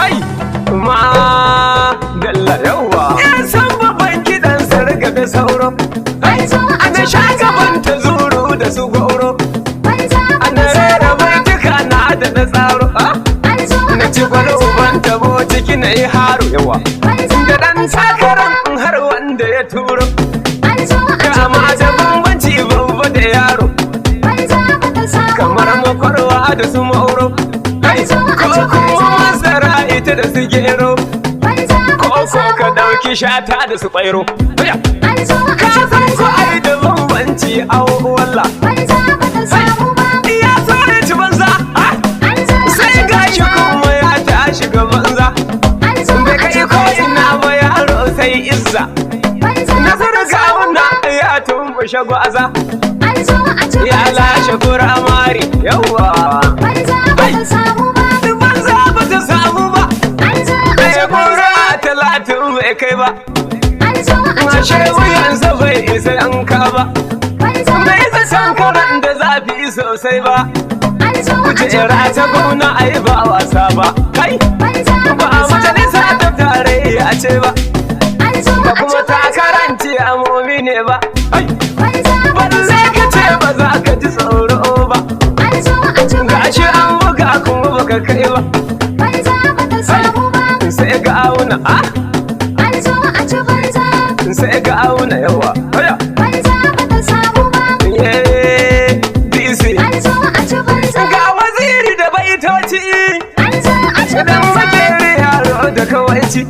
Kai ma dalla yawa. Yan san babban kiɗan sargabe sauro. An zo a Ana ci sha banza. Gaban ta zuru da su goro. Banza ba Ana ta rera samu ba. baituka na da na tsaro. Ah, An zo na a ci ci gwalo banza. ban tabo ciki na yi haro yawa. Banza Da ba ɗan ta samu ba. takaran har wanda ya turo. An zo a ci Kama da banza. bambanci babba da yaro. Banza ba ta samu Kamar ba. makwarwa da su mauro. Kai, An zo a ko ci kuma banza. masara ita da su gero. Banza ba Ko ta ko samu ka ba. ɗauki shata da su ƙwairo. Haya! An zo a Ka ci san ko banza. ai da bambanci a walla. Banza ba ta samu ba. Ya so ya ci banza, ah! An zo a Sai ci gashi banza. kuma ya tashi ga banza. An zo Bai a kai ci ko banza. ina ba yaro sai izza. Banza ba ta Nasiru samu gawuna ba. ya tumbushe gwaza. An zo a ci Ya banza. lashe kuramari yawa. Banza ba ta samu ba. Banza ba ta samu ba. An zo a ci Bai banza. kura 30 bai kai ba. An zo a ci Ashe banza. wuyansa bai isa yanka ba. Banza ba Bai ta zaton samu ba. karan da zafi sosai ba. An zo a ci Kujera ta banza. gwamna ai ba wasa ba. Kai Banza ba ba a ta samu majalisa ba. ta tarayya ce ba. An zo Ba a ci kuma banza. takaranci a momi ne ba. Ai, Banza ba ta balle samu ka ce ba. ba za ka ji tsoro ba. An zo a ci Gashi banza. an buga kuma baka kai ba. Banza ba ta samu ba. Sai ga auna, ah, An zo a ci banza. sai ga auna yawa. Haya, Banza ba ta samu ba. yeah, DC. An zo a ci banza. Ga waziri da baitoci. An zo a ci Dan banza. makeri yaro da kawaici.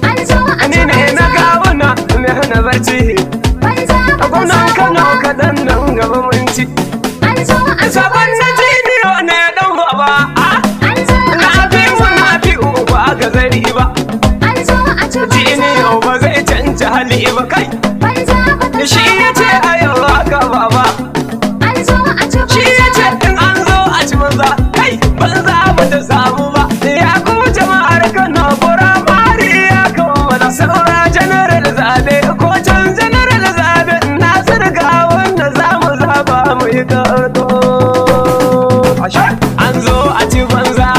An zo a Ni ci ne na banza. gawuna mai hana barci. Banza ba ta Gwamnan samu Kano ba. kaɗan nan gaba mun ci. An zo a ci Sabon na banza. jiniyo ne dan baba. Ah, An zo a na ci fi mu banza. na fi uba ga zari ba. An zo a ci banza. Jiniyo ba zai canja hali ba kai. Banza ba ta Shi samu ya ce ba. a yau haka baba. An zo a ci Shi ya banza. ce in an zo a ci banza. Kai banza ba ta samu ba. Ya kuma jama'ar Kano mari ya kammala. Saura general zabe ko can general zabe. Nasir ga wanda za mu zaba mu yi karko. An zo a ci banza.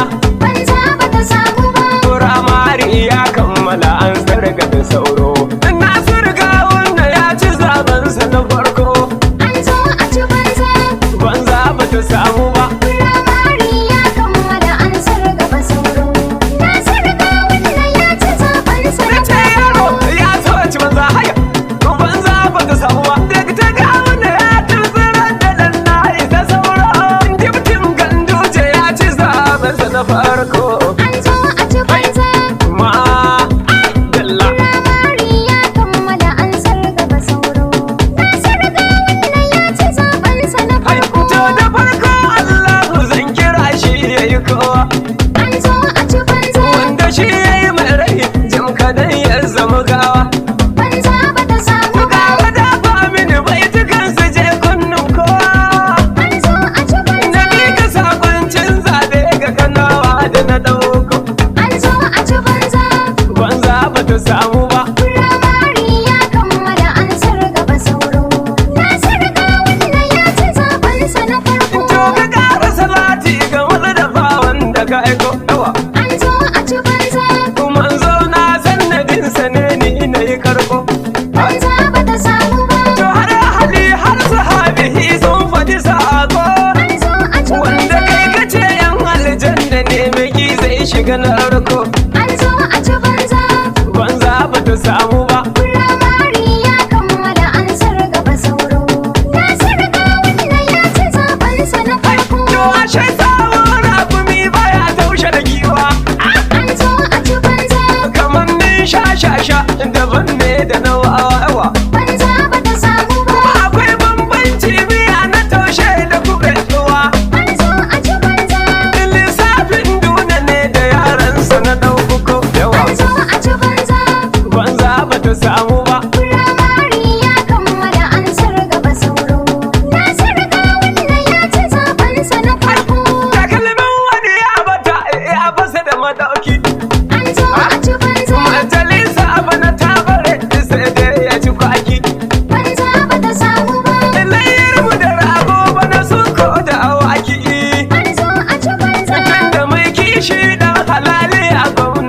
Banza ba ta samu ba. Firamare ya kammala an sarga da sauro. Nasir ga wanda ya ci zabensa na farko. An zo a ci banza. Banza ba ta samu ba. Firamare ya kammala an sargaba sauro. Nasir Gawuna ya ci zaɓensa na Na ce yaro farko. ya so ci banza haya. Banza ba ta samu ba. Daga ta ga wanda ya tunzurar da ɗan na isa sauro. Dibtin Ganduje ya ci zabensa na farko. An zo a ci banza. Ma dalla. Firamare ya kammala an sargaba sauro. Nasir Gawuna ya ci zaɓensa na Hai, farko. to da farko Allahu zan kira shi ya yi kowa. An zo a ci banza. Wanda shi ya yi mai rai jim kadan ya zama gawa. Banza ba ta samu ba. Gara dafa mini baitukan su je kunnen kowa. An zo a ci Na banza. mika sakoncin zabe ga Kanawa da na ɗauko. An zo a ci banza. Banza ba ta samu ba. Firamare ya kammala an sargaba sauro. Nasir Gawuna ya ci zaɓensa na farko. To ka ƙara salati ga wani dafa wanda ka aiko. Yawa. An zo a ci banza. Manzo na sannadinsa ne ni na yi karko. Banza ba ta samu ba. To har ahali har sahabihi sun faɗi sako. An zo a ci Wanda banza. kai kace yan aljanna ne miki zai shiga narko. An zo a ci banza. Banza ba ta samu ba. Firamare ya kammala an sargaba sauro. Nasir Gawuna ya ci zaɓensa na farko. To ashe sawun rakumi baya taushe da giwa. An zo a ci banza. Kamar ni sha sha sha daban ne da na wawa. Banza ba ta samu ba. Kuma akwai bambanci miya na taushe da kuɓewa. An zo a ci banza. Lissafin duna ne da yaransa na ɗaukuko yawa. An zo a ci banza. Banza ba ta samu ba. Firamare ya kammala an sargaba sauro. Nasir Gawuna ya ci zaɓensa na farko. Takalmin wani ya bata ya fasa da madauki. An zo a ci banza. Majalisa bana ta bare sai dai ya ci kwaki. Banza ba ta samu ba. Layar mu da rago bana sun ko da awaki. An zo a ci banza. Tunda mai kishi dan halali a gwamna.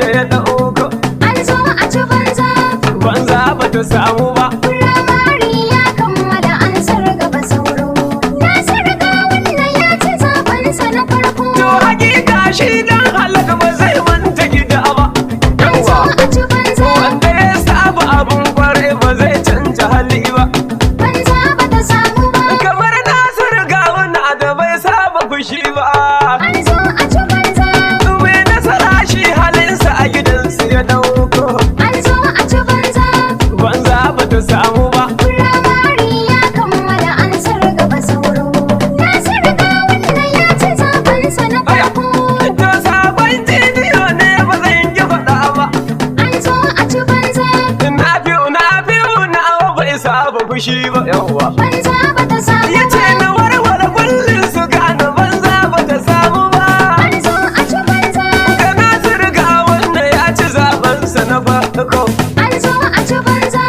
haushi ba yawwa. Banza ba ta samu Ya ce ba. na warware kullum su gane banza ba ta samu ba. An zo a ci banza. Ga Nasiru ga wanda ya ci zabensa na farko. An zo a ci banza.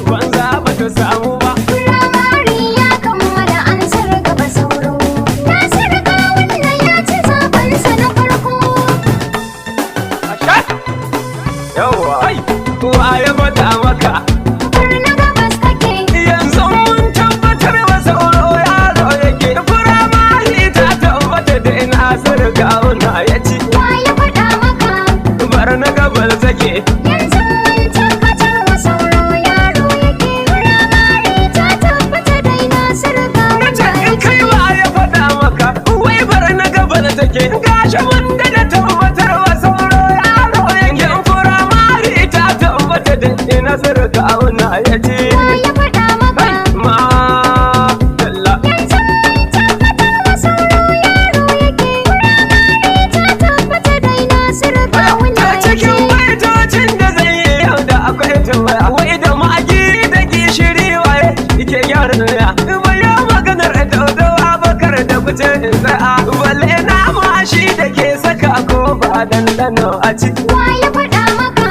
Banza ba ta samu ba. Firamare ya kammala an gaba sauro. Nasiru Gawuna ya ci zaɓensa na farko. Yawwa. Ai, wa ya faɗa maka? Barna gabas take. Yanzu mun tabbatar wa sauro yaro yake. Firamare ta tabbata da Nasiru Gawuna ya ci. Wa ya faɗa maka? Bar na gabal take. Yanzu mun tabbatar wa sauro yaro yake. Firamare ta tabbata dai Nasiru Na ce Gawuna ya in ci. kai wa ya faɗa maka, wai bar na gabal take. Gashi mun da tabbatar wa sauro yaro yake. Firamare ta tabbata da Nasiru Gawuna ya ci. Wa ya faɗa maka? Ma dalla. Yanzu mun tabbatar wa sauro yaro yake. Firamare ta tabbata dai Nasiru Gawuna A ya ci. cikin baitocin da zai yi yau da akwai tambaya. Wai da magi da gishiri waye ke gyara miya? Bayan maganar daudawa bakar da kuce in tsaya. Balle nama shi da ke saka ko ba dandano a ci. Wa ya faɗa maka?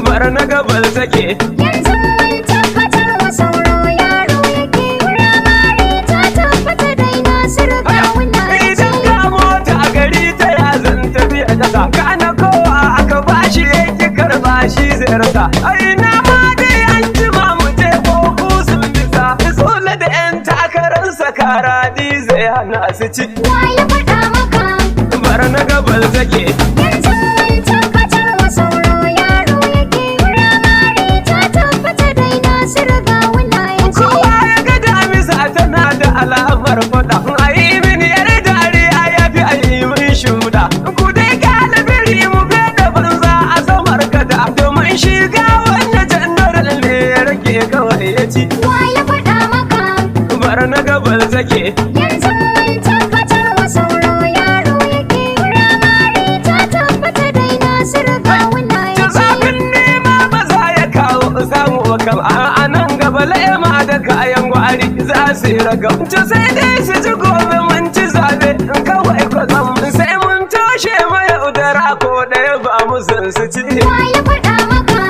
Bar na gabal take. Yanzu mun tabbatar wa sauro yaro yake. Firamare ta tabbata dai Nasiru Gawuna ya ci. Idan ka mota a gari ta ya zan tafi a ƙasa. Kana kowa aka bashi yake karba shi zai rasa. Ai na ma dai an jima mu je ko sun bisa. Sule da 'yan takarar sakaradi zai hana su ci. Wa ya faɗa maka? Bar na gabal take. Yanzu mun tabbatar wa sauro yaro yake. Firamare ta tabbata dai Nasiru Gawuna ya ci. Kowa ya ga damisa tana da alamar faɗa. A yi mini yar dariya ya fi a yi min shuda. Ku dai galibiri mu da banza a samar gada. Domin shiga wannan janaral ne ya rage kawai ya ci. Wa ya faɗa maka? Bar na gabal take. Yanzu mun tabbatar wa sauro yaro yake. Firamare ta tabbata dai Nasiru Gawuna Ta ya ci. zafin nema ba za ya kawo samu ba kam. A nan gaba lema da kayan gwari za su yi ragam. To sai dai su ci gobe mun ci zabe kawai kwatsam. Sai mun toshe mayaudara ko ɗaya ba mu san su ci. Wa ya faɗa maka?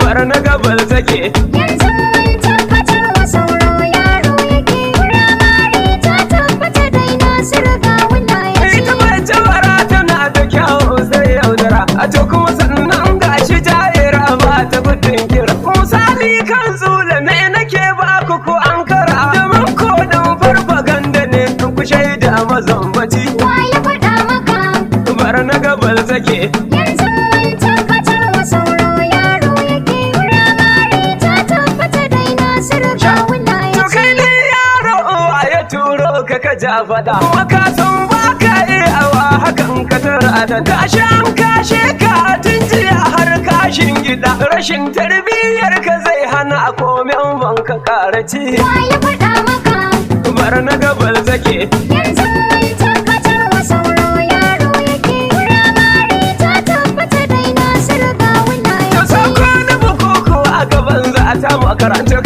Bar na gabal take. Yanzu mun tabbatar wa sauro yaro yake. Firamare ta tabbata dai Nasiru Gawuna ya ci. Ita mace bara tana da kyau sai yaudara. A to kuma sannan gashi ja'ira ba ta gudun kira. Misali kan tsula ne nake ba ku ko an kara. Domin ko dan farfaganda ne ku shaida mazambaci. Wa ya faɗa maka? Bar na gabal take. Yanzu mun tabbatar wa sauro yaro yake. Firamare ta tabbata dai Nasiru Gawuna To ya ci. kai ne yaro uwa ya turo ka ka ja faɗa. Kuma ka san ba ka iyawa hakan ka tara da gashi an kashe ka tun jiya har kashin gida. Rashin tarbiyyar ka zai hana komen ban ka karaci. Wa ya faɗa maka? Bar na gabal take. Yanzu mun tabbatar wa sauro yaro yake. Firamare ta tabbata dai Nasiru Gawuna To ya ci. sauko na bukuku a gaban za a ta makaranta.